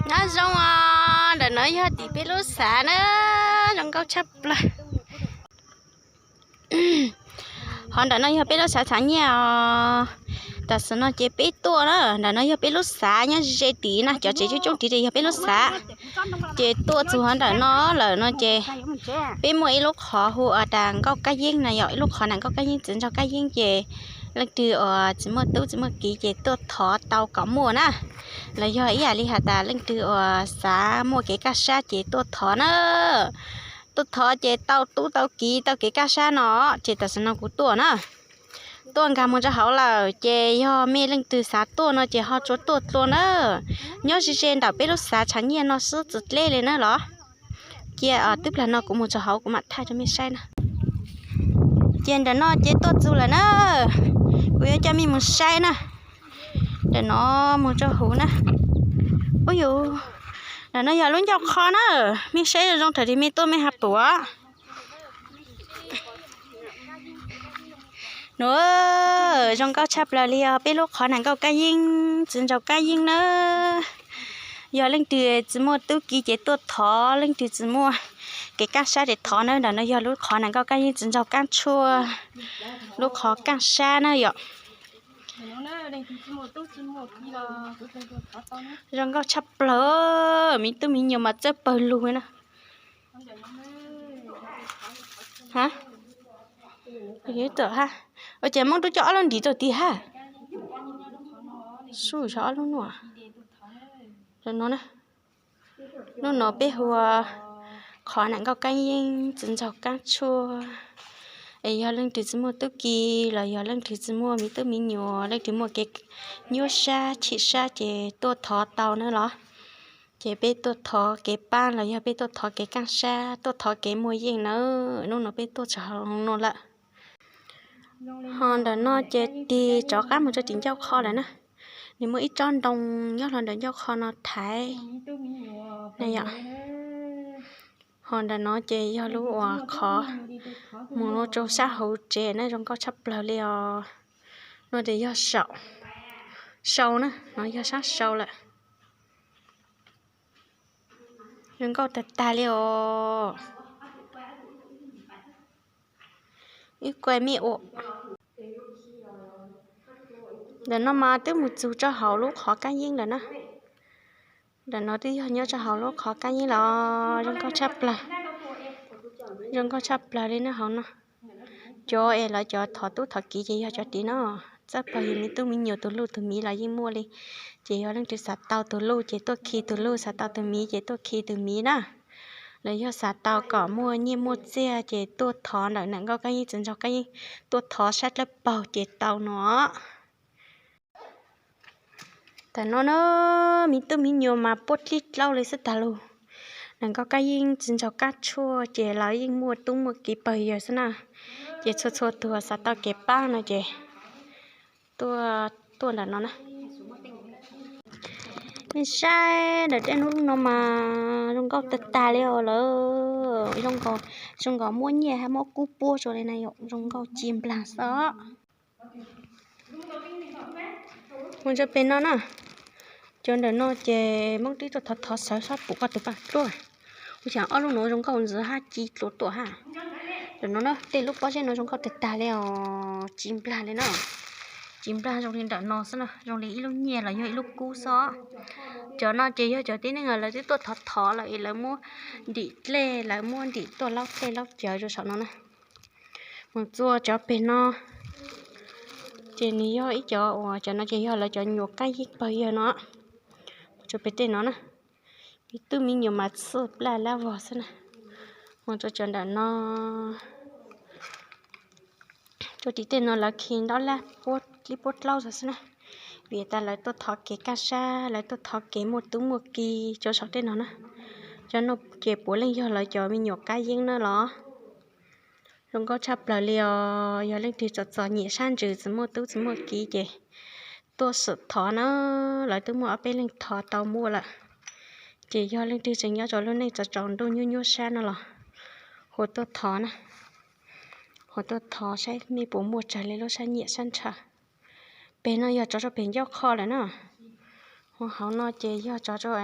Nyob zoo os, ntawm no yog tim peb lub xav na, zoo nkauj tshaj plaws. Hov ntawm no yog peb lub xav txhav nyiaj os. Tam sim no ces peb tuaj na, ntawm no yog peb lub xav nyob ze tid na, cov tsev coob coob tid yog peb lub xav. Ces tuaj txug hov ntawm no lawm no ces peb muaj ib lub qhov hu ua tas Nkauj Kab Yeeb na yom, ib lub qhov na Nkauj Kab Yeeb txiv nraug Kab Yeeb ces leej twg uas tsis muaj tub tsis muaj kiv ces tuaj thov tau kom muaj na. Los yog ib yam li has tas leej twg uas xav muaj kev kaj sab ces tuaj thov na. Tuaj thov ces tau tub tau kiv tau kev kaj sab no, ces tam sim no kuv tuaj na. Tuaj nkag mus rau hauv lawm ces yog mej leej twg xav tuaj no ces ho tsuas tuaj dlua na. Nyob ze ze ntawm peb lub xav txhav nyiaj no xwb tsis deb li na los. Cia twb plag no kuv mus rau hauv kuv mam thaij rau mej saib na. Ces ntawm no ces tuaj txug lawm na, kuv yuav coj mej mus saib na. Ntawm no mus rau hauv na. Ub yus, ntawm no yog lub ncauj qhov na, mej saib zoo zoo thaum twg mej tuaj mej ho pum. Nuav, zoo nkauj tshaj plaws li os, peb lub qhov na Nkauj Kab Yeeb txiv nraug Kab Yeeb na. Yog leej twg tsis muaj tub kiv ces tuaj thov, leej twg tsis muaj kev kaj sab ces thov na. Ntawm no yog lub qhov na Nkauj Kab Yeeb txiv nraug Kaab Tshuaj, lub qhov kaj sab na yom. Zoo nkauj tshaj plaws, miv tub miv nyuam mas txawj pawg lug na. Ha, ua ces Moob Dub coj ob lub ntiv rau tid ha. Sub, ob lub no. Lub no peb hu ua qhov na Nkauj Kab Yeeb txiv nraug Kaab Tshuaj. Es yog leej twg tsis muaj tub kiv los yog leej twg tsis muaj miv tub miv nyuam, leej twg muaj kev nyuaj sab chim sab ces tuaj thov tau na los. Ces peb tuaj thov kev pab los yog peb tuaj thov kev kaj sab, tuaj thov kev muaj yeej na. Hnub no peb tuaj txog hauv no lawm. Ho ntawm no ces tig rov qab mus rau tim ncauj qho lawm na. Nws muaj ib tsob ntoo nyob hlo ntawm ncauj qho no thaiv na yom. Ho ntawm no ces yog lub uas qhov mus rau sab hauv tsev na, zoo nkauj tshaj plaws li os. No ces yog sau na, no yog sab sau lawm. Zoo nkauj tag tag li os. Ib kuai mej ua. Ntawm no mas twb mus txug rau hauv lub qhov kab yeeb lawm na. Ntawm no twb yog nyob rau hauv lub qhov kab yeeb los zoo nkauj tshaj plaws. Zoo nkauj tshaj plaws li na hauv no. Cov es lawv cov thov tub thov kiv ces yog cov tid no. Txawj pawg yug miv tub miv nyuam, tus luj tus miv los yeej muaj li. Ces yog leej twg xav tau tus luj ces tuaj khi tus luj, xav tau tus miv ces tuaj khi tus miv na. Los yog xav tau kom muaj nyiaj muaj txiag ces tuaj thov ntawm na Nkauj Kab Yeeb txiv nraug Kab Yeeb, tuaj thov sab dlawb paug ces tau no. Tam no na, miv tub miv nyuam mas puab dlib dlauj li xwb tag lug. Na Nkauj Kab Yeeb txiv nraug Kab Tshuaj ces lawv yeej muaj tub muaj kiv pawg yawg xwb na. Ces txhua txhua tug xav tau kev pab no ces tuaj ntawm no na. Nej saib ntawm tej hnub no mas zoo nkauj tag tag li os lawm. Zoo nkaus muab nyiaj hab muab kub puab rua li na yom, zoo nkauj ci nplag xwb. Mus rau pem no na, cov ntawm no ces Moob Dub tuaj thov thov sawv sab pum koj tus paj pluaj. Ua cas ob lub nuav zoo nkauj ntxiv hab ci dlua tuaj hab. Ntawm no na tej lub pob zeb no zoo nkauj tag tag li os, ci nplag li na. Ci nplag zoo li ntawm no xwb na, zoo li ib lub nyiaj los yog ib lub kub xwb. Cov no ces yog cov tib neeg lawv twb tuaj thov thov lawm es lawv muab ntim dlej, lawv muab ntim tuaj laub dlej laub cawv rau saum no na. Mus txua cov pem no, ces nws yog ib cov uas cov no ces yog lawv cov nyuam kab yeeb pawg yawg no. Mus txua pem tej no na, miv tub miv nyuam mas txhwj plaj lab vog xwb na. Mus txua cov ntawm no, txua tim tej no lawv khi ntaub lab dlib puab dlaub xwb na. Vim tas lawv tuaj thov kev kaj sab, lawv tuaj thov kev muaj tub muaj ki, cov saum tej no na. Cov no ces puav leej yog lawv cov me nyuam kab yeeb na los. Zoo nkauj tshaj plaws li os, yog leej twg txom txom nyem sab ntsws tsis muaj tub tsis muaj kiv ces tuaj xwm thov na, lawv twb muaj ob peb leeg thov tau muaj lawm. Ces yog leej twg tseem nyob rau lub neej tsaus tsaus ntuj nyuaj nyuaj sab no los hu tuaj thov na, hu tuaj thov saib mej puas muaj tsawg li lub sab nyiam sab ntshaw. Pem no yog tso rau pem ncauj qho lawm na, hu hauv no ces yog tso rau